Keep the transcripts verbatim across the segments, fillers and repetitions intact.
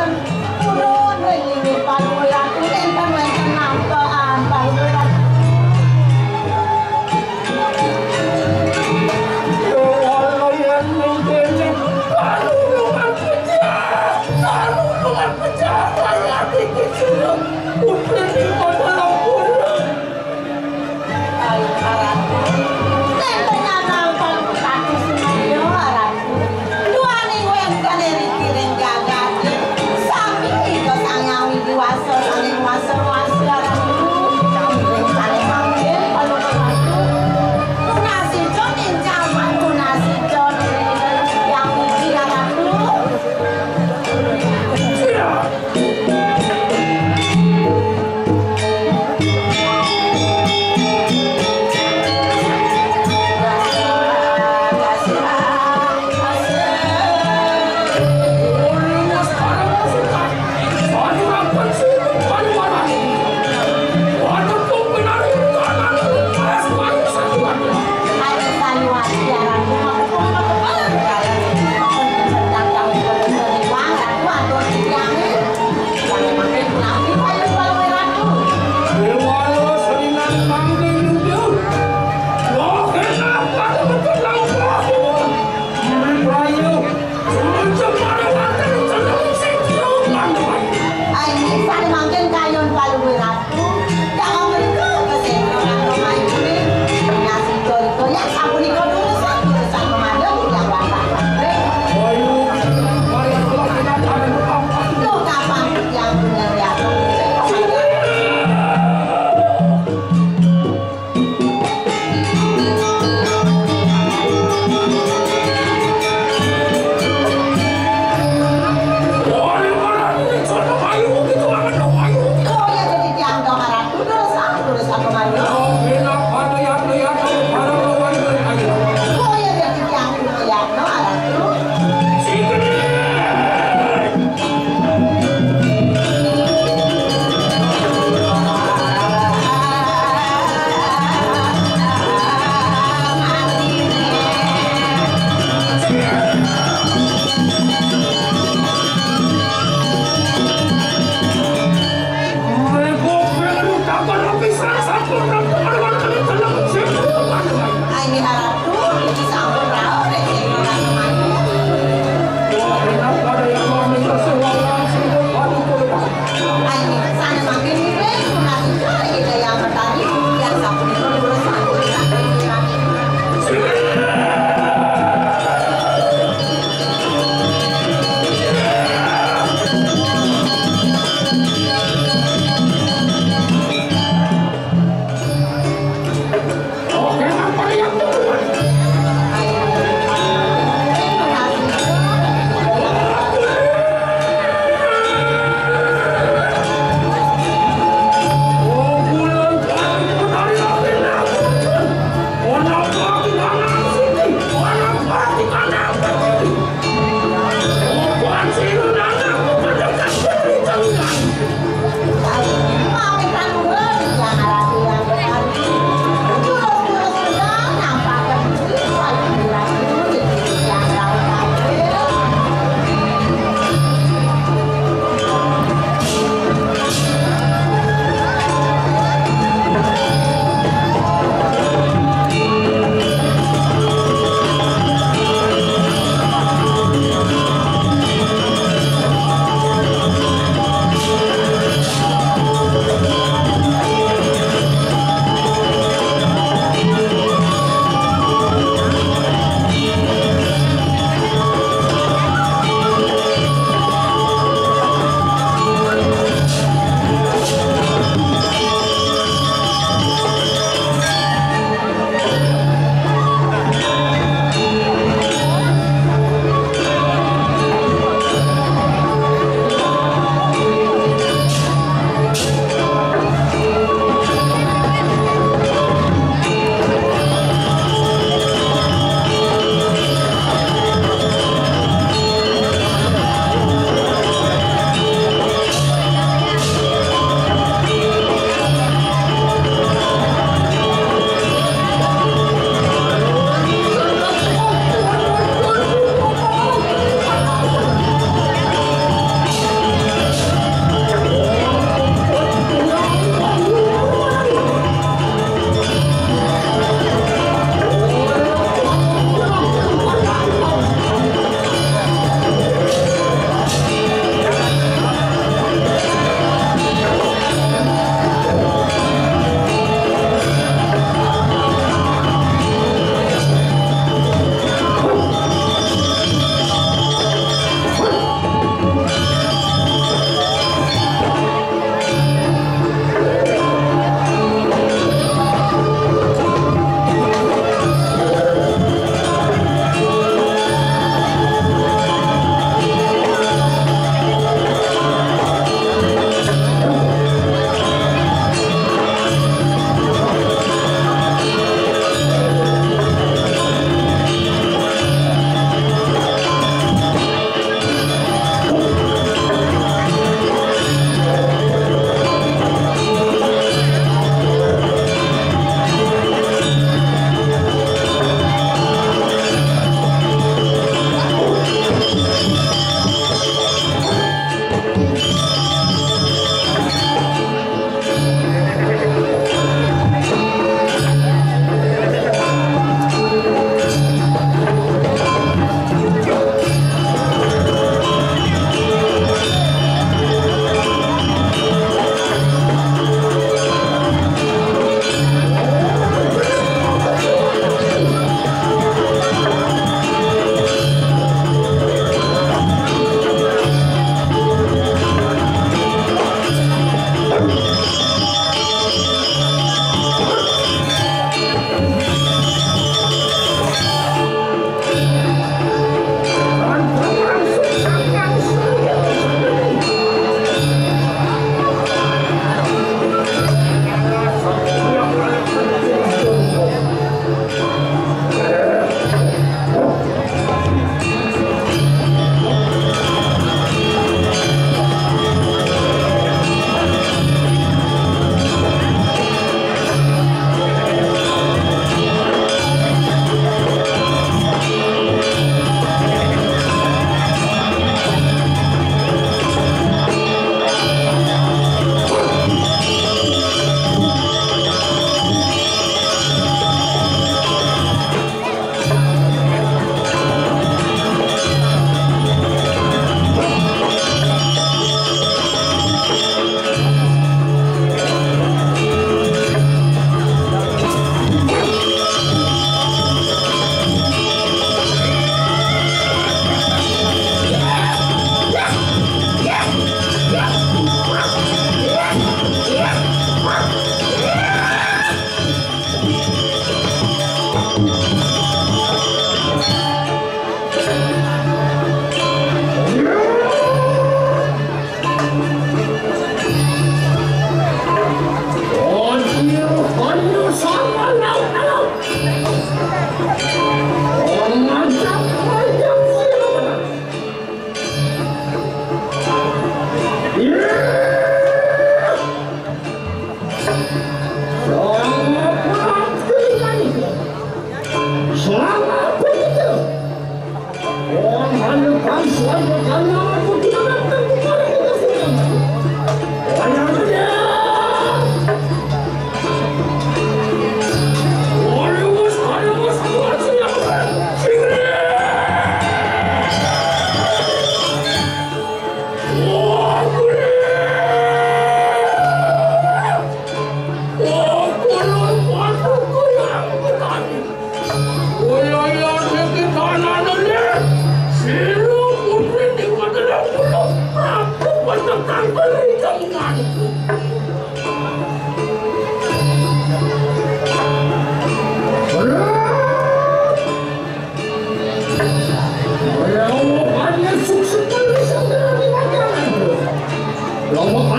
Purun ring inggih panuwun, nénten wénten nampa ampah. Ya Allah, yén mangkéné, panulungan pejah, panulungan pejah, layati Gusti. Putri di Kota Lampung. Ayo, Ratu. Nénten nyamangkang pekati sumaya, Ratu. Duaning wénten iriki ring jagaté.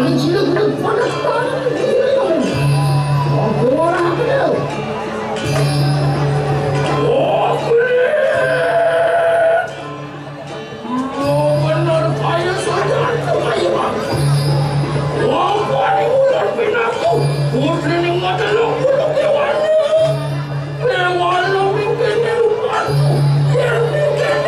Sila kudu pada tangan kita. Oke, orang apa dia? Oke. Lo bener kaya saja tuh kaya bang. Oke, ini ular pinaku. Putri ning mata lo kudu kewan. Kewan lo bikin lupa. Yang bikin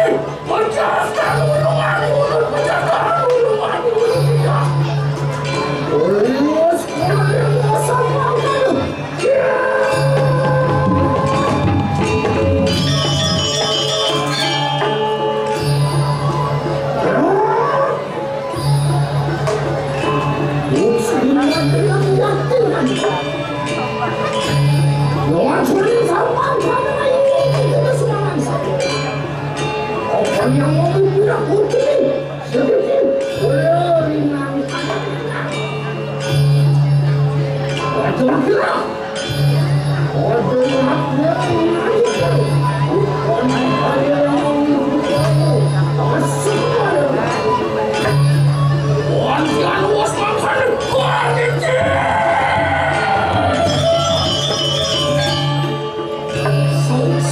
Apa yang mau bilang putri? Sedikit. Waduh, kira. Waduh, kira. Waduh, kira.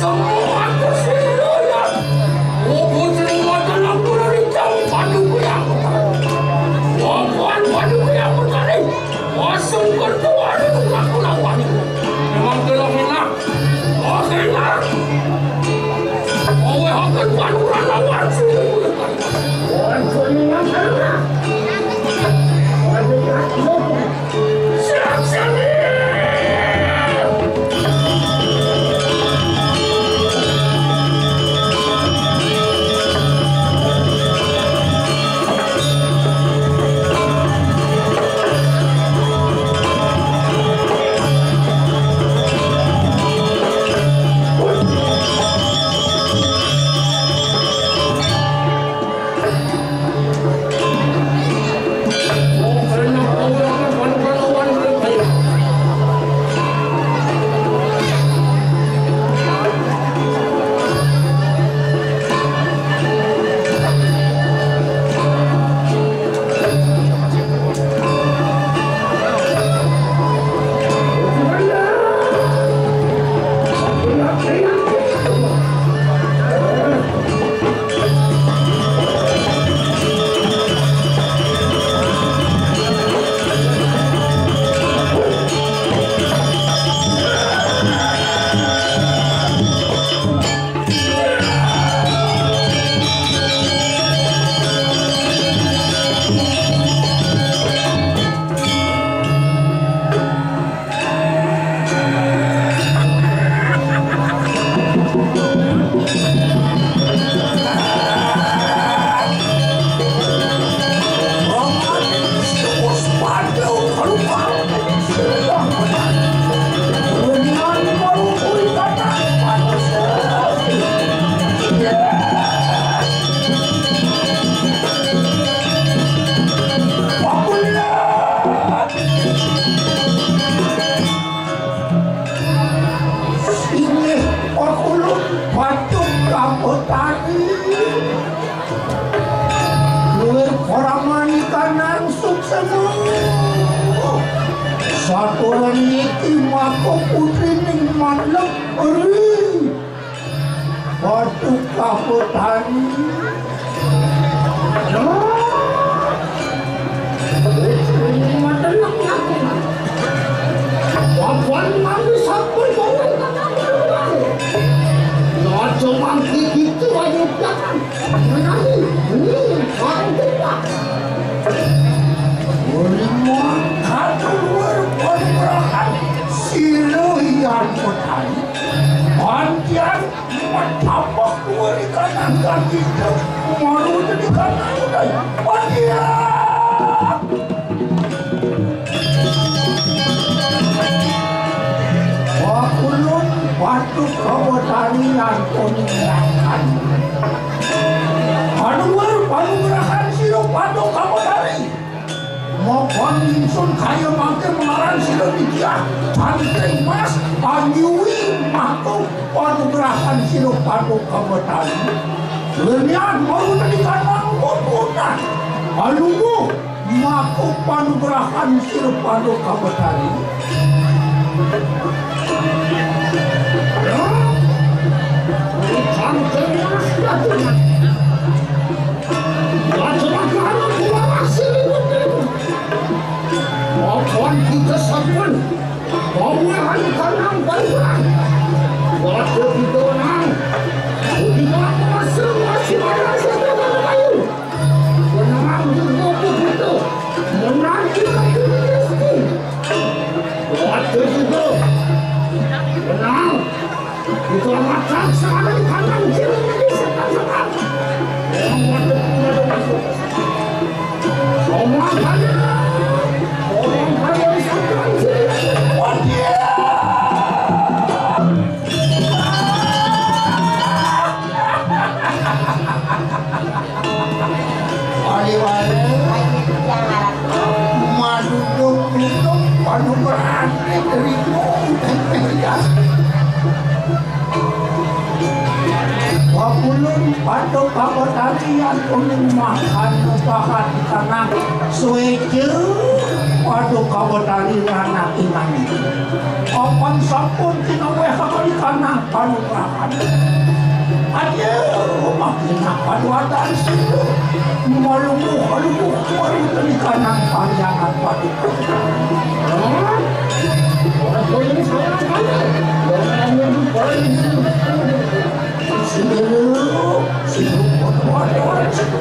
Semua kesenian. Opo sing wonten ing Pura Rijang, Pandu Kuyang. Opo Pandu Kuyang Utari? Asung kertuane aku lawan. Memang kula minah. Oh, minah. Owe, oke, panuran lawan. Oh, minah. Inggih, pakulun Paduka Betari. Luwih pramanikan suksema. Saturan niki maka putrining manlek ri. Waduh, kaputani. Waduh, mati sampun bangun. Aja mangki gitu, ayo jangan. Menawi, hmm, orang tua. Ulimo kaluar pemerahan sira yang petani. Pantian tambah dua di kanan kaki. Maru di kanan udah. Pantian. Pakulun Paduka Betari antoni nyakan. Anuwur panugrahan sira Paduka Betari. Mongkon ingsun kaya mangke marang sira Widya. Cantik Mas, anyuwi matu panugrahan sira Paduka Betari. Lenian mau tenikan mangkon punah. Alungguh. Maka panugrahan sira Paduka Betari. Apa kita sampun pemulahan tanam panugrahan? Waktu kita menang, kita masing-masing ada satu kayu. Menang juga begitu. Menang juga begitu. Waktu juga menang. Kita makan sama di kanan kiri di setan-setan. Yang waktu kita masuk. Semua kaya. Orang kaya di setan kiri. Wah, dia. Wali-wali. Maduduk-duduk, panugrahan dirimu. Pakulun Paduka Betari uning makan upahan di tanah sueca Paduka Betari anak imani. Apan sampun tinaweh kakalikanang panugrahan. Aduh, makinang paduadan situ. Malumuh-lumuh kalikalikana pariangan paduka. Hah? Orang tuanya salah sekali. Orang yang paling sendiri, sibuk paduadan situ.